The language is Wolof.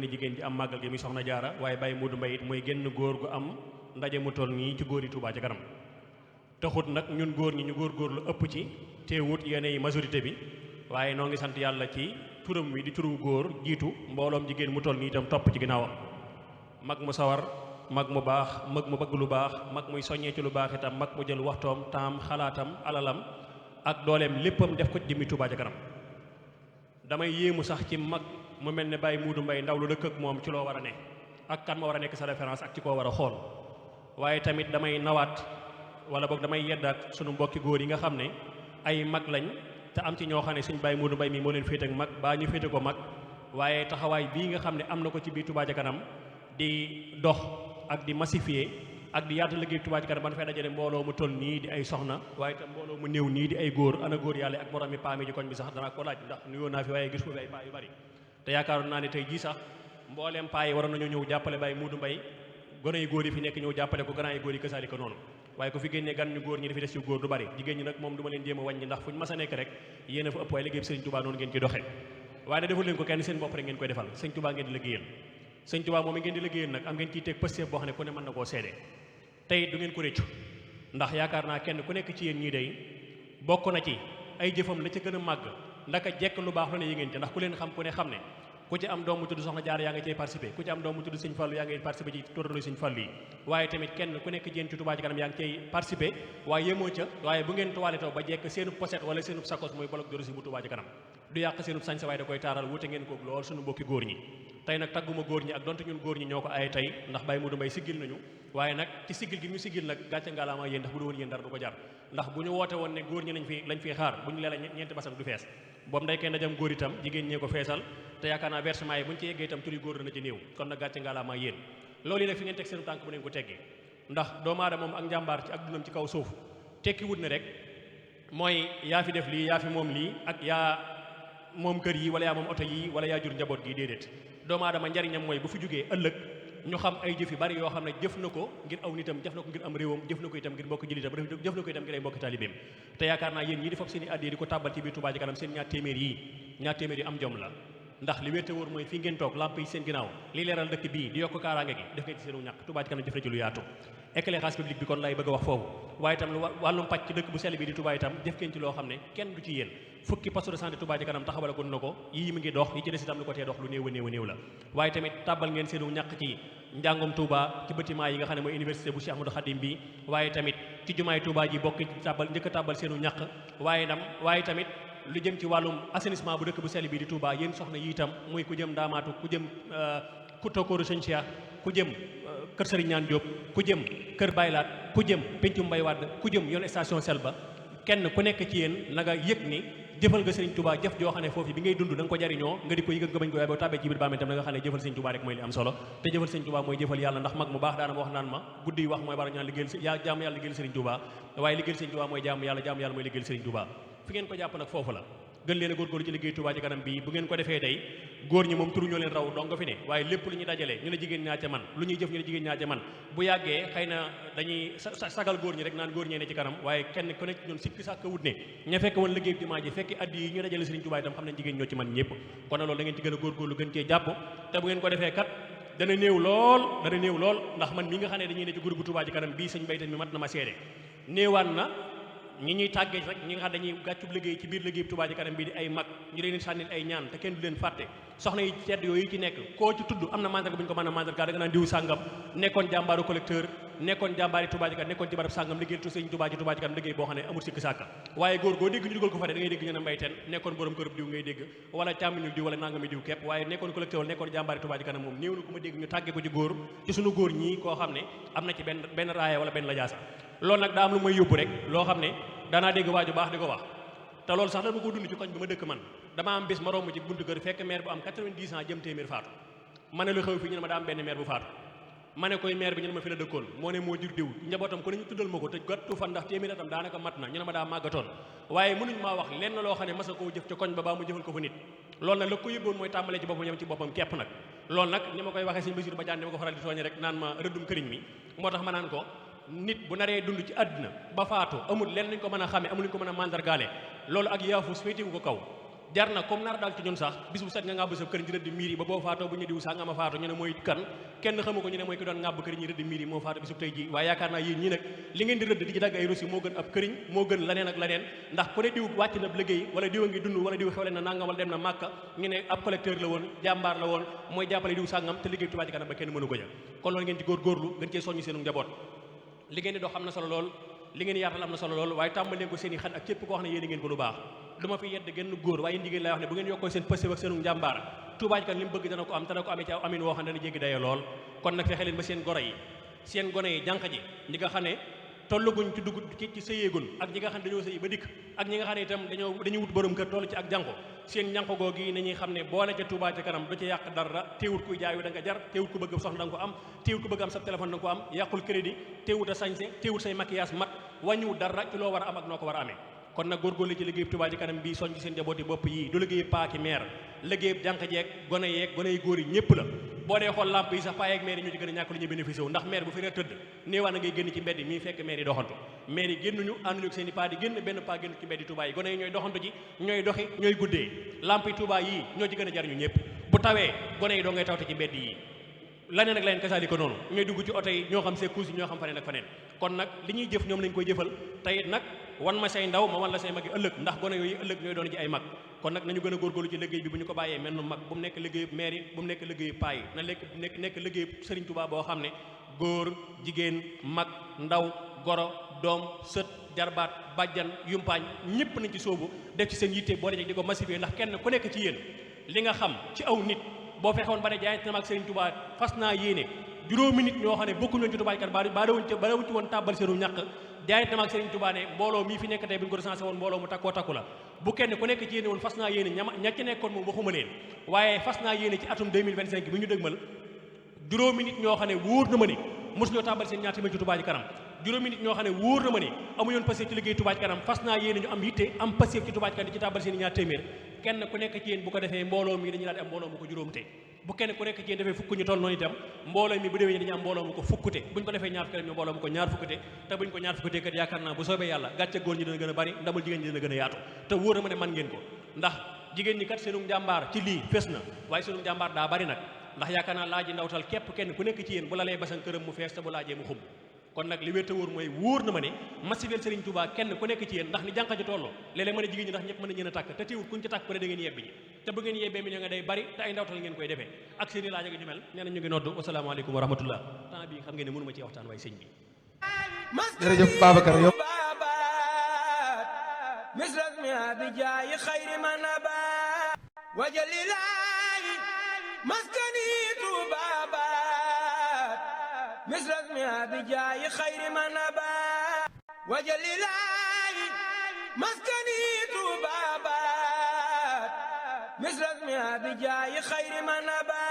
jënn jigéen ji am màggal gi muy soxna jaara waaye Baye Modou Mbaye it mooy génn góor gu am ndaje mu toll nii ci góor yi Touba ca kanam taxut nag ñun góor ñi ñu góorgóorlu ëpp ci teewut yéenay majorité bi waaye noo ngi sant yàlla ci turam wi di turu góor jiitu mbooloom jigéen mu toll nii itam topp ci ginnaawam mag mu sawar mag mu baax mag mu bëgg lu baax mag muy soññee ci lu baax itam mag mu jël waxtoom taam xalaatam alalam ak dooleem léppam def ko ci jëmmi Touba ca kanam damay yéemu sax ci mag mu mel ne Baye Modou Mbaye ndaw lu dëkk ak moom ci loo war a ne ak kan ma war a nekk sa référence ak ci koo war a xool waaye tamit damay nawaat wala boog damay yeddaat sunu mbokki góor yi nga xam ne ay mag lañ te am ci ñoo xam ne suñ Baye Modou Mbaye mi moo leen féete ak mag baa ñu féete ko mag waaye taxawaay bii nga xam ne am na ko ci biir Touba ca kanam di dox ak di massifier ak di yaatu liggéey Touba ca kanam ba dafay dajale mbooloo mu toll nii di ay soxna waaye itam mbooloo mu néew nii di ay góor ana góor yàlla ak borom mi paa mi ji koñ bi sax danaa ko laaj ndax nuyoo naa fi waaye gis ko fi ay paa yu bari te yaakaaroon naa ne tey jii sax mbooleem paa yi waroon nañoo ñëw jàppale Baye Modou Mbaye gone yu góor yi fi nekk ñëw jàppale ko gannaaw yi góor yi kësaali ko noonu waaye ku fi génnee gan ñu góor ñi dafi des yu góor du bari jigéen ñi nag moom du ma leen jéem a wàññi ndax fu ñu mas a nekk rek yéen a fa ëpp waaye liggéey bi Sëriñ Touba noonu ngeen ci doxee waaye ne deful leen ko kenn seen bopp rek ngeen koy defal Sëriñ Touba ngeen di liggéeyal Sëriñ Touba moom ngeen di liggéeyal nag am ngeen ciy teg pëstéef boo xam ne ku ne mën na koo seede tey du ngeen ko réccu ndax yaakaar naa kenn ku nekk ci yéen ñii day bokk na ci ay jëfam la ca gën a màgg ndaka jekk lu baax lu ne yi ngeen ci ndax ku leen xam ku ne xam ne ku ci am doom mu tudd soxna jaar yaa nga cay participer ku ci am doom mu tudd sëñ Fallu yaa ngay participer ci toralu sëñ Fallu yi waaye tamit kenn ku nekk jéen ci Touba ca kanam yaa ngi cay participer waaye yemoo ca waaye bu ngeen toilettoo ba jekk seenu pochette wala seenu sakos mooy bolok dorosi bu Touba ca kanam du yàq seenu sañsa waaye da koy taaral wute ngeen koog lool suñu mbokki góor ñi tey nag tagguma góor ñi ak donte ñun góor ñi ñoo ko ay tey ndax Baye Modou Mbaye siggil nañu waaye nag ci siggil gi ñu siggil nag gàcce ngalaama yéen ndax bu du woon yéen dara du ko jar ndax bu ñu woote woon ne góor ñi lañ fi xaar bu ñu leela ñeenti basam du fees boobu nday kay ndajam góor itam jigéen ñee ko feesal te yaakaar naa versement yi bu ñu ci yeggee itam turi góor dana ci néew kon nag gàcce ngalaama yéen loolu yi nag fi ngeen teg seenu tànk bu neen ko teggee ndax doomu aadama moom ak njàmbaar ci ak dundam ci kaw suuf tekki wut ne rek mooy yaa fi def lii yaa fi moom lii ak yaa moom kër yi wala yaa moom oto yi wala yaa jur njaboot gi déedéet doomu aadama njariñam mooy bu fi jógee ëllëg ñu xam ay jëf yu bari yoo xam ne jëf na ko ngir aw nitam jëf na ko ngir am réewam jëf na ko itam ngir mbokki jullitam jëf na ko itam ngir ay mbokki taalibeem te yaakaar naa yéen ñii di fab seen i addiya di ko tàbbal ci biir Touba ca kanam seen ñaar téeméer yi am jom la ndax li wér te wóor mooy fii ngeen toog lamp yi seen ginnaaw li leeral dëkk bii di yokk kaaraange gi def ngeen ci seenu ñàkk Touba ca kanam jëf na ci lu yaatu éclairage public bi kon lay bëgg a wax foofu waaye itam lu wàllum pàcc ci dëkk bu sell bi di Touba itam def ngeen ci loo xam ne kenn du ci yéen fukki poste de santé Touba ca kanam taxawalagoon na ko yii mu ngi dox yi ci des itam lu ko tee dox lu néew a néew la waaye tamit tàbbal ngeen seenu ñàkk ci njàngum Touba ci bâtiment yi nga xam ne mooy université bu Cheikh Ahmadou Khadim bi waaye tamit ci jumaay Touba ji bokk tàbbal njëkk a tàbbal seenu ñàkk waaye tamit lu jëm ci wàllum assainissement bu dëkk bu sell bi di Touba yéen soxna yi itam muy ku jëm Ndaamaatu ku jëm Kutokooru Sëñ Cheikh ku jëm kër Sëriñ Ñaan Diop ku jëm kër Baylaat ku jëm Pencum Mbay Wadd ku jëm yoon station sel ba kenn ku nekk ci yéen na nga yëg ni jëfal nga Sëriñ Touba jëf joo xam ne foofu bi ngay dund da nga ko jariñoo nga di ko yëg nga bañ ko waaye boo tàbbee ci biir bàmmeel tam da nga xam ne jëfal Sëriñ Touba rek mooy li am solo te jëfal Sëriñ Touba mooy jëfal yàlla ndax mag mu baax daana ma wax naan ma guddi yi wax mooy bara ñaan liggéeyal jaamu yàlla liggéeyal Sëriñ Touba waaye liggéeyal Sëriñ Touba mooy jaamu yàlla mooy liggéeyal Sëriñ Touba fi ngeen ko jàpp nag foofu la gën leen a góorgóorlu ci liggéey Touba ci kanam bii bu ngeen ko defee day góor ñi moom turu ñoo leen raw dong nga fi ne waaye lépp lu ñuy dajale ñu ne jigéen ñaa ca man lu ñuy jëf ñu ne jigéen ñaa ca man bu yàggee xëy na dañuy sagal góor ñi rek naan góor ñee ne ci kanam waaye kenn ku nekk ñoom sikki sàkk wut ne ña fekk woon liggéey jumaa ji fekki addi yi ñu dajale Sëriñ Touba itam xam nañ jigéen ñoo ci man ñëpp kon nag loolu da ngeen ci gën a góorgóorlu gën cee jàpp te bu ngeen ko defee kat dana néew lool ndax man mi nga xam ne dañuy ne ci groupe Touba ci kanam bii sëñ baytan mi mat na ma seede néewaan na ñi ñuy tàggee rek ñi nga xam dañuy gàccub liggéey ci biir liggéey Touba ci kanam bii di ay mag ñu leen sànnil ay ñaan te kenn du leen fàtte soxna yi tedd yooyu ci nekk koo ci tudd am na mandarga bu ñu ko mën a mandarga da nga naan diw sàngam nekkoon jàmbaaru collecteur nekkoon jàmbaari Touba ci kanam nekkoon ci barab sàngam liggéey tu sëñ Touba ci kanam liggéey boo xam ne amul sikk sàkka waaye góor goo dégg ñu dugal ko fa da ngay dégg ñu ne mbayteen nekkoon borom kërub diw ngay dégg wala càmmiñul diw wala nangami diw képp waaye nekkoon collecteur wala nekkoon jàmbaari Touba ci kanam moom néew na ku ma dégg ñu tàggee ko ci góor ci suñu góor ñii koo xam ne am na ci benn raaya wala benn la jaasa loolu nag daa am lu may yóbbu rek loo xam ne daanaa dégg waaju baax di ko wax te loolu sax dama ko dund ci koñ bi ma dëkk man dama am bis ma romb ci buntu kër fekk maire bu am 90 ans jëm téeméer faatu ma ne lu xew fii ñu ne ma daa am benn maire bu faatu ma ne koy maire bi ñu ne ma fi la dëkkoon moo ne moo jur diw njabootam ko ne ñu tuddal ma ko te gàttu fan ndax téeméer atam daanaka mat na ñu ne ma daa màggatoon waaye mënuñ maa wax lenn loo xam ne mas a koo jëf ca koñ ba baa mu jëfal ko fa nit loolu nag la ko yëgoon mooy tàmbalee ci boppam yam ci boppam képp nag loolu nag ni ma koy waxee sëñ Bassirou Badiane ni ma ko faral di tooñe rek naan ma rëddum këriñ mi moo tax ma naan ko nit bu naree dund ci àdduna ba faatu amul lenn luñ ko mën a xamee amul luñ ko mën a mandargaale loolu ak yaafus féetewu ko kaw jar na comme nar daal ci ñun sax bis bu set nga ngàbb sa këriñ di rëdd miir yi ba boo faatoo bu ñu diw sax nga ma faatu ñu ne mooy kan kenn xamu ko ñu ne mooy ki doon ngàbb këriñ yi rëdd miir yi moo faatu bisub tey ji waaye yaakaar naa yéen ñii nag li ngeen di rëdd di ci dagg ay russi moo gën ab këriñ moo gën laneen ak laneen ndax ku ne diw wàcc na liggéey wala diw a ngi dund wala diw xewle na nangam wala dem na màkka ñu ne ab collecteur la woon jàmbaar la woon mooy jàppale diw sàngam te liggéey Touba Ca Kanam ba kenn mënu ko ja kon loolu ngeen ci góorgóorlu gën cee soññi seenu njaboot li ngeen di dox am na solo lool li ngeen yaatal am na solo lool waaye tàmbal leen ko seen i xat ak képp koo xam ne yéen ngeen ko lu baax du ma fi yedd genn góor waaye jigéen lay wax ne bu ngeen yokkoo seen pëstéef ak seenu njàmbaar Touba Ca Kanam li mu bëgg dana ko am te dana ko amee ci amin woo xam ne dana jéggi dayo lool kon nag fexe leen ba seen goro yi seen gone yi jànq ji ñi nga xam ne tollaguñ ci dugg ci sëyeegun ak ñi nga xam ne dañoo sëy ba dikk ak ñi nga xam ne itam dañuy wut borom kër toll ci ak jànko seen ñànko googi nañuy xam ne boole ca Touba Ca Kanam du ci yàq dara teewut kuy jaayu da nga jar teewut ku bëgg soxna da nga ko am teewut ku bëgg am sa téléphone da nga ko am yàqul crédit teewut a sañse teewut say maquillage mat wàññiwut dara ci loo war a am ak noo ko war a amee kon nag góorgóorlu ci liggéey Touba Ca Kanam bii soñ ci seen njabooti bopp yii du liggéey paaki meer liggéey jànq jeeg gone yi góor yi ñëpp la boo dee xool lamp yi sax paa yeeg maire yi ñu ci gën a ñàkk lu ñu bénéficié wu ndax maire bu fi rek tëdd néewaa na ngay génn ci mbedd mii fekk maire yi doxantu maire yi génnuñu ànduñu ak seen i paa di génn benn paa génn ci mbedd Touba yi gone yi ñooy doxantu ji ñooy doxi ñooy guddee lamp yi Touba yii ñoo ci gën a jariñu ñëpp bu tawee gone yi doo ngay tawte ci mbedd yi laneen ak laneen kasaali ko noonu ñooy dugg ci oto yi ñoo xam see course yi ñoo xam faneen ak faneen kon nag li ñuy jëf ñoom lañ koy jëfal tayit nag wan ma say ndaw ma wan la say mag yi ëllëg ndax gone yooyu ëllëg ñooy doon ji ay mag kon nag nañu gën a góorgóorlu ci liggéey bi bu ñu ko bàyyee mel nu mag bu mu nekk liggéeyu maire yi bu mu nekk liggéeyu paa yi na nekk liggéeyu Serigne Touba boo xam ne góor jigéen mag ndaw goro doom sët jarbaat bàjjan yumpaañ ñëpp nañ ci sóobu def ci seen yitte boo dee di ko massifier ndax kenn ku nekk ci yéen li nga xam ci aw nit boo fexoon ba ne jaayante na ak Serigne Touba fas naa yéene juróomi nit ñoo xam ne bokkuñu woon ci Touba Ca Kanam ba dawuñ ci woon tàbbal seenu ñàkk jaayante na ak Serigne Touba ne mbooloo mii fi nekk tey bu ñu ko recensé woon mbooloo mu takkoo takku la bu kenn ku nekk ci yéene woon fas naa yéene ña ci nekkoon moom waxuma leen waaye fas naa yéene ci atum 2025 bi ñu dëgmal juróomi nit ñoo xam ne wóor na ma ni mosuñoo tàbbal seen ñaar téeméer ci Touba Ca Kanam juróomi nit ñoo xam ne wóor na ma ni amuñoon passif ci liggéey Touba Ca Kanam fas naa yéene ñu am yitte am passif ci Touba Ca Kanam di ci tàbbal seen ñaar téeméer kenn ku nekk ci yéen bu ko defee mbooloo mi dañuy daal di am mbooloo mu ko juróomte bu kenn ku nekk ci yéen defee fukk ñu toll noonu itam mbooloo mi bu déwee dañu am mbooloo mu ko fukkute buñ ko defee ñaar fukk ñu mbooloo mu ko ñaar fukkute te buñ ko ñaar fukkute kat yaakaar naa bu soobee yàlla gàcce góor ñi dina gën a bari ndamul jigéen ñi dina gën a yaatu te wóor na ma ne man ngeen ko ndax jigéen ñi kat seenu njàmbaar ci lii fes na waaye seenu njàmbaar daa bari nag ndax yaakaar naa laaji ndawtal képp kenn ku nekk ci yéen bu la lay basan këram mu fees te bu laajee mu xub kon nag li wér te wóor mooy wóor na ma ne massifier Serigne Touba kenn ku nekk ci yéen ndax ni jànqa ji tolloo léeg-léeg mën a jigéen ñi ndax ñëpp mën a ñeen a tàkk te teewul kuñ ci tàkk ku ne da ngeen yebbi ñi te bu ngeen yebbee mi ñoo nga day bari te ay ndawtal ngeen koy defee ak seen i laaj ak ñu mel nee na ñu ngi noddu wasalaamaaleykum wa rahmatullah temps bi xam ngeen ne mënu ma ci waxtaan waaye sëñ bi jërëjëf Babacar yow misras mi bi jaay xayri man aba wajalilaay maskani tubabat misras mi bi jaay xayri man aba wajalilaay maskani tubabat misras mi bi jaay xayri man aba